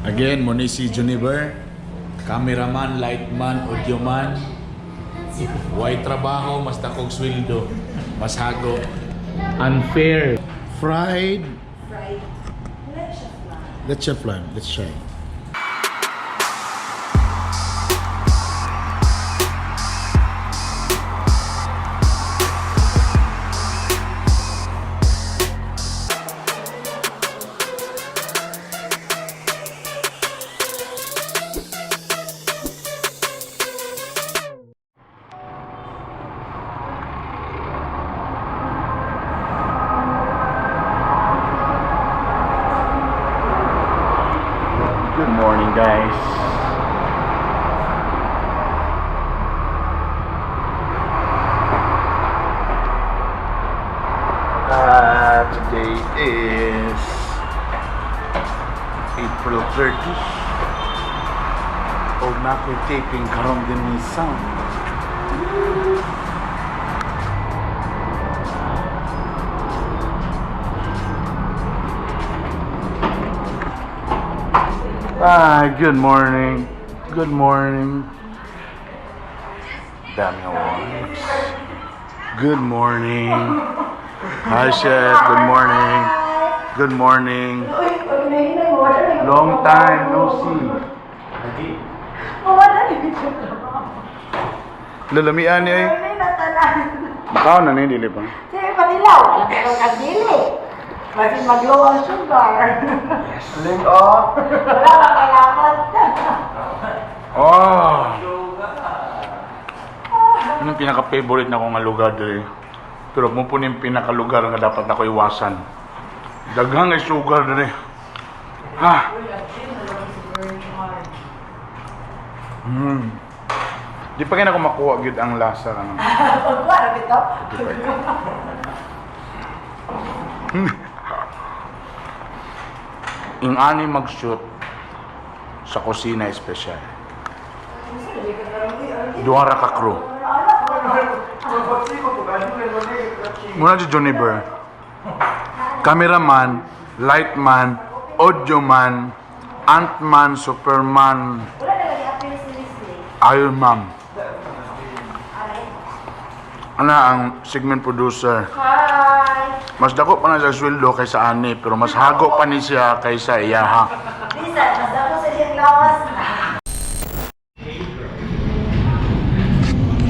Again, mo ni si Juniper, cameraman, lightman, audioman. Way trabaho, mas dakog sweldo, mas hago. Unfair. Fried. Fried. Leche flan. Leche flan. Let's try. Good morning, guys. Today is April 30. Og na ako'y taping karon din ni sound. Ah, good morning. Good morning. Dami awards. Good morning. Hi, Chef. Good morning. Good morning. Long time no see. Lalamian niya eh. Bakaw na ni, dili pa. Sige, panilaw. Alam ko kang kandili. Kasi mag-low ang sugar. Ling oh. Wala kang kailangan. Oh. Anong pinaka-favorite na akong nga lugar diri? Pero mo po yung pinakalugar nga dapat ako iwasan. Daghang ay sugar diri. Ha. Di pa kaya ako makuha gyud ang lasa ano. Pagkuha na bitaw. Yung ani mag-shoot sa kusina espesyal. Duha ra ka crew. Muna si Johnny Burr. Cameraman, lightman, audioman, Ant-Man, Superman, Wala na lagi apil si Wesley. Iron Man. Ana ang segment producer. Hi! Mas dako pa na sa sweldo kaysa ani, pero mas hago pa ni siya kaysa iya ha. Lisa, mas dako sa iyang lawas.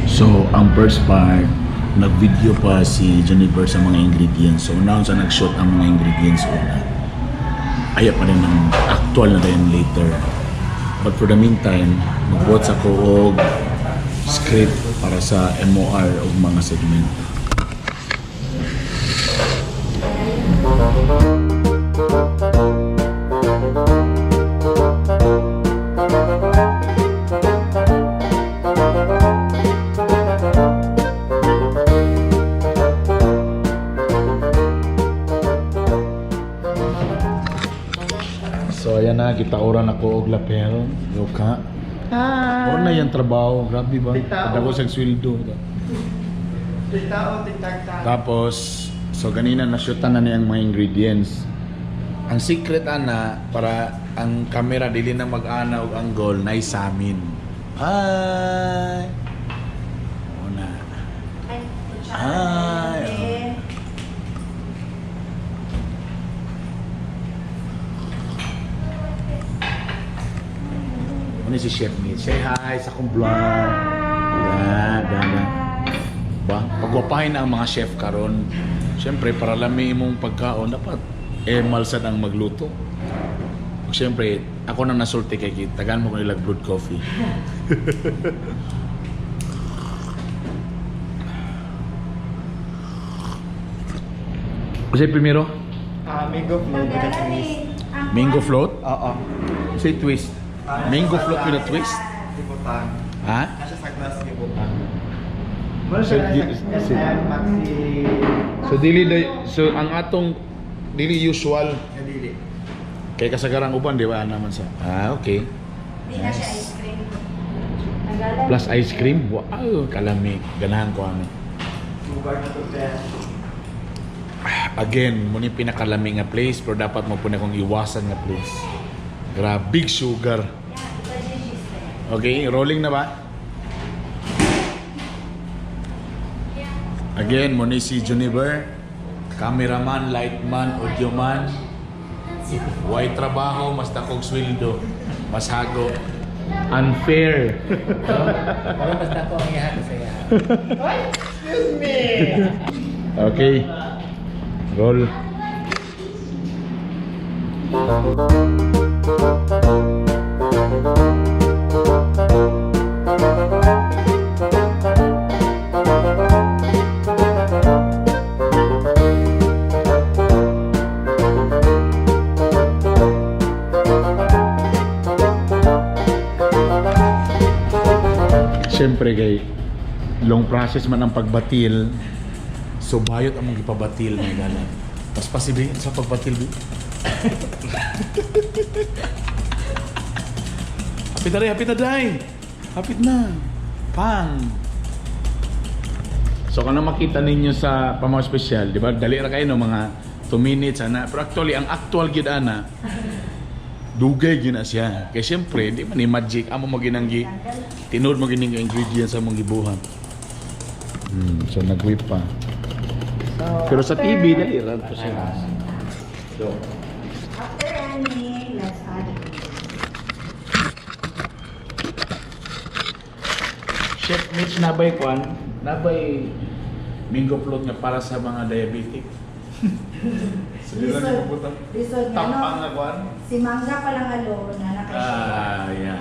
So, ang first part, nag-video pa si Jennifer sa mga ingredients. So, now sa nag-shoot ang mga ingredients una. Aya pa rin ang actual na rin later. But for the meantime, mag-watch ako og script para sa MOR o mga segment. So, ayan na, gitauran ako og lapel. Yoka. Hi! Mura na yung trabaho. Grabe ba? Tao. Kada ko sa sweldo. Tao, titagta. Tapos, so ganina na-shootan na niya ang mga ingredients. Ang secret ana para ang camera dili na mag-ana og angle na sa amin. Hi. Una. Hi. Ano si Chef ni? Say hi sa akong vlog. Da, da, da. Ba? Pagwapahin na ang mga chef karon. Siyempre, para lami imong pagkaon, dapat eh, malsad ang magluto. Ug siyempre, ako na nasulti kay Kit. Tagaan mo ko nilag brewed coffee. Kasi primero, Ah, mango float with a twist. mango float. Oo. Say twist. Mango float with a twist? Gibutang. Ha? Nasa sa glass gibutang. Muna So, siya na sa SM Maxi. So dili so ang atong dili usual Kadili. kay kasagarang uban di ba naman sa. Ah, okay. Di na siya ice cream. Nagalan. Plus ice cream. Wow, kalami. Ganahan ko ano. Sugar na to best. Again, mo ni pinakalami nga place pero dapat mo po na kong iwasan nga place. Grabe, big sugar. Yeah, because she's there. Okay, rolling na ba? Again, mao ni si Juniper. Cameraman, lightman, audioman. Way trabaho, mas dakog sweldo. Mas hago. Unfair. Pero mas dako ang iyahan sa iyahan. Okay. Roll. Siyempre kay long process man ang pagbatil. So bayot among gipabatil may gala. Pas pasibi sa pagbatil bi. Hapit na rin, hapit na day. Hapit na. Pang. So kung makita ninyo sa Pamaw Special, di ba? Dali ra kayo no mga 2 minutes ana. Pero actually ang actual gid ana dugay gyud na siya. Kay siyempre, di man ni magic amo mo ginanggi. Tinuod mo gining ingredients sa among gibuhat. So nag-whip pa. Pero sa TV dali ra to siya. So, After any, let's add it. Chef Mitch nabay kwan, nabay mango float nga para sa mga diabetic. So, di lang Lisod. ipupunta. Lisod nga, no? Tapang nga kwan. Si Mangga pa lang alone na nakasya. Ah, yeah.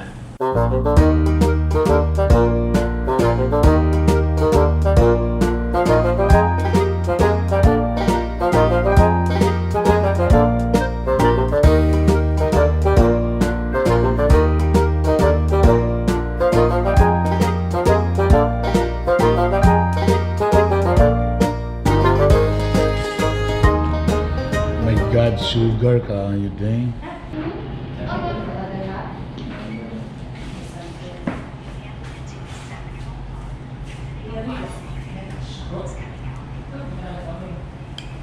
My God, sugar ka, you dang.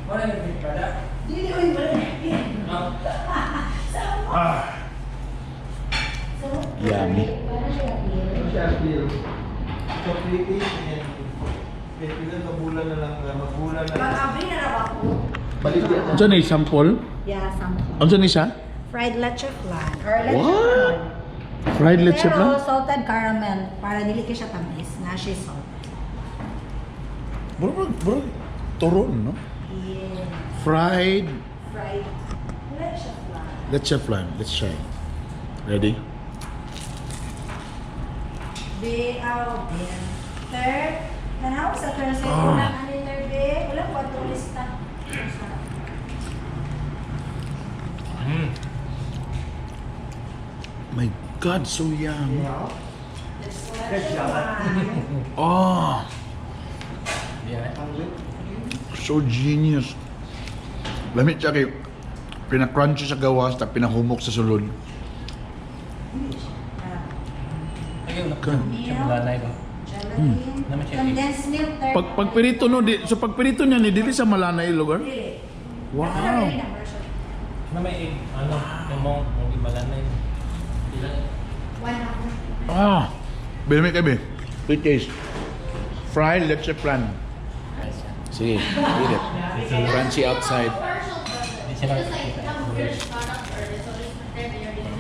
Wala yung big product. Dili, uy, wala na. Ah. Yummy. Ano siya appeal? Chocolate and pila ka bulan na lang, magbulan na lang. Mag-abri na raw ako. Balik yan. Ano ni sample? Yeah, sample. Ano ni siya? Fried leche flan. Or leche What? flan. Fried leche Pero flan? salted caramel para dili kay siya tamis na siya salt. Bro, bro, turon, no? Yeah. Fried Fried leche flan. leche flan. Let's try. Ready? Be out there. Third, tanaw sa Thursday Ah. ah. ano yung third day? Wala ko atong lista. My God, so yummy. Yeah. Leche flan. Oh, Yeah. so genius. Lamit siya kay pinacrunchy sa gawas ta pinahumok sa sulod. Ayun, Good. siya malanay ba? Gelatin. Naman siya. Condensed milk third. Pag pagpirito no, di, so pagpirito niya ni dili sa malanay lugar. Dili. Wow. Ako na rin ang version. Na may egg, ano, yung mong, mong malanay. Ilan? One ako. Ah. Bilmi kami. Good taste. Fried leche flan. Sige, eat it. Crunchy outside. Hindi siya nakikita.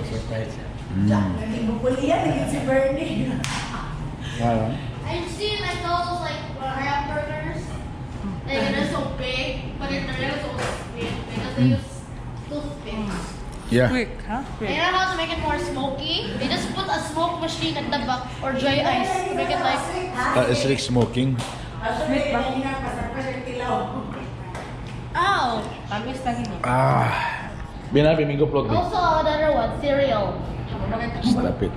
Surprise siya. Naging bukulian, naging si Bernie. Wow. I've seen like those like hamburgers. Like they're so big, but they're so big because they use toothpicks. Yeah. huh? They know how to make it more smoky. They just put a smoke machine at the back or dry ice to make it like It's like smoking. Sweet ba? Kilaw. Oh. Tamis lang yun. Ah. Binabi mango plug ni. Also another one, cereal. Stop it.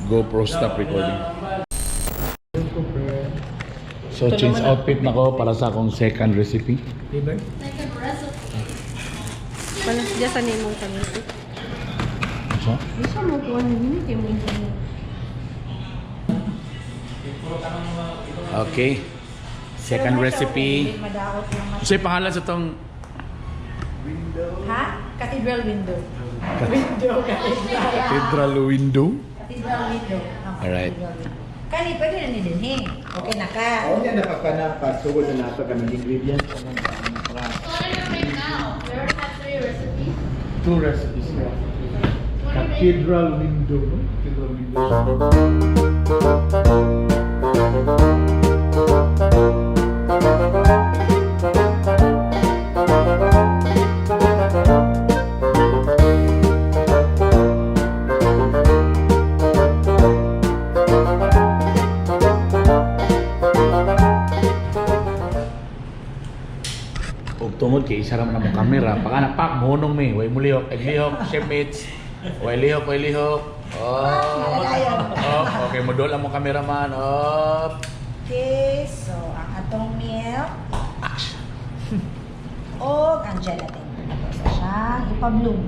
GoPro stop recording. So change outfit na ko para sa akong second recipe. Liver? Second recipe. Panas dyan sa nimong kami. So, Bisa mo kuha ng minute yung okay. Second recipe. Madaot lang. Kasi pangalan sa tong Ha? Cathedral window. Window. Cathedral window. Cathedral window. Alright. Kani, pwede na ni dinhi. Okay na ka. Ako niya nakakanang pagsugod na nato kami ingredients anong So what are you gonna make now? We already have three recipes. Two recipes. Yeah. What are you making? Cathedral window, no? Cathedral window. Og tungod kay isa ra man among kamera, paka na pak mohunong mi, way mulihok, ag lihok, chef mates. Way lihok, way lihok. Oh. Oh, okay, modol among cameraman. Oh. Okay, so ang atong milk Action. o ang gelatin. Tapos na siyang ipa-bloom.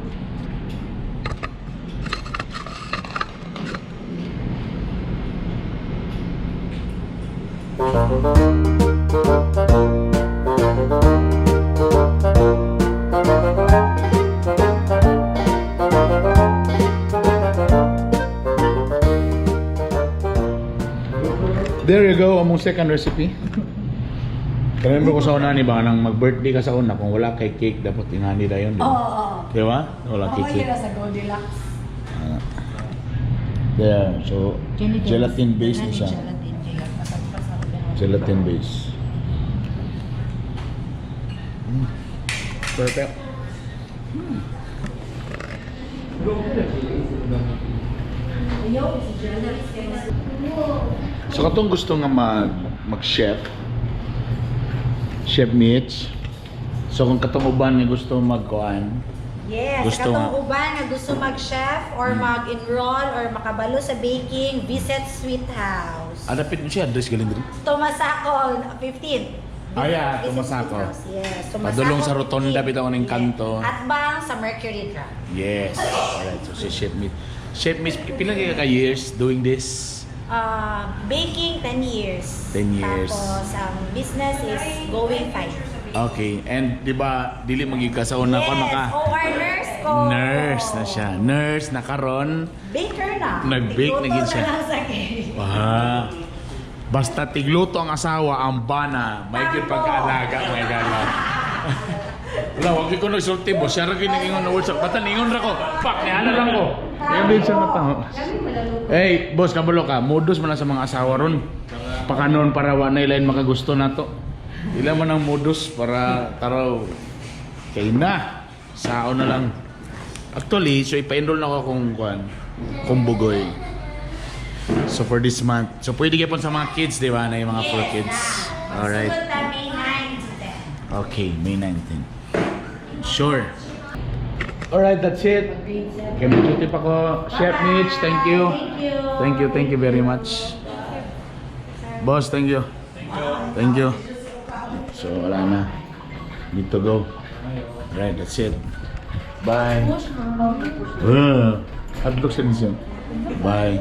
There you go, among second recipe. Remember ko sa una ni ba nang mag-birthday ka sa una kung wala kay cake dapat ingani dayon, di ba? Oo. Di ba? Wala Oo, kay cake. yun na sa Goldilocks. There, so gelatin base ni siya. Gelatin, gelatin. Gelatin base. Perfect. So katong gusto nga mag-chef, Chef Mitch. So kung katong uban nga gusto magkuan, Yes, Gusto katong nga. uban nga gusto mag-chef or mag-enroll or makabalo sa baking, visit Sweet House. adapit mo siya address galing diri. Tomasako 15. Ah, yeah, Visit Tomasako. Sweet House. Yes, Tomasako Padulong sa Rotonda, 15. bitaw ning kanto. At bang sa Mercury Drug. Yes. Alright, so si Chef Mitch. Chef Mitch, pila kay ka years doing this? Baking, 10 years. 10 years. Tapos, ang business is going 5. Okay, and di ba dili magyud ka sa una kon Yes, maka OR nurse ko. nurse na siya. Nurse na karon. Baker na. Nag-bake na Tigluto gid siya. na lang sa cake. Wah. Basta tigluto ang asawa, ang bana, may gyud pagkaalaga, may gala. Wala, wag ko nagsulti bo. Siya ra gyud nag-ingon na words. Basta ningon ra ko. Pak, niana lang ko. Yan din siya nga tao. Hey, boss, kabalo ka. Modus man na sa mga asawa ron. Pakanon para wa na ilain makagusto nato. Ila man ang modus para taraw. Kay na. Sao na lang. Actually, so ipa-enroll na ako kung kuan, kung bugoy. So for this month. So pwede gyapon sa mga kids, di ba? Na yung mga four kids. Alright. Sugod ta May 9 to 10. Okay, May 19. Sure. Alright, that's it. Okay, mag-duty pa ko. Chef Mitch, thank you. Thank you. Thank you, thank you very much. Boss, thank you. Thank you. So, wala na. Need to go. Alright, that's it. Bye. Hadlok sa nisyo. Bye.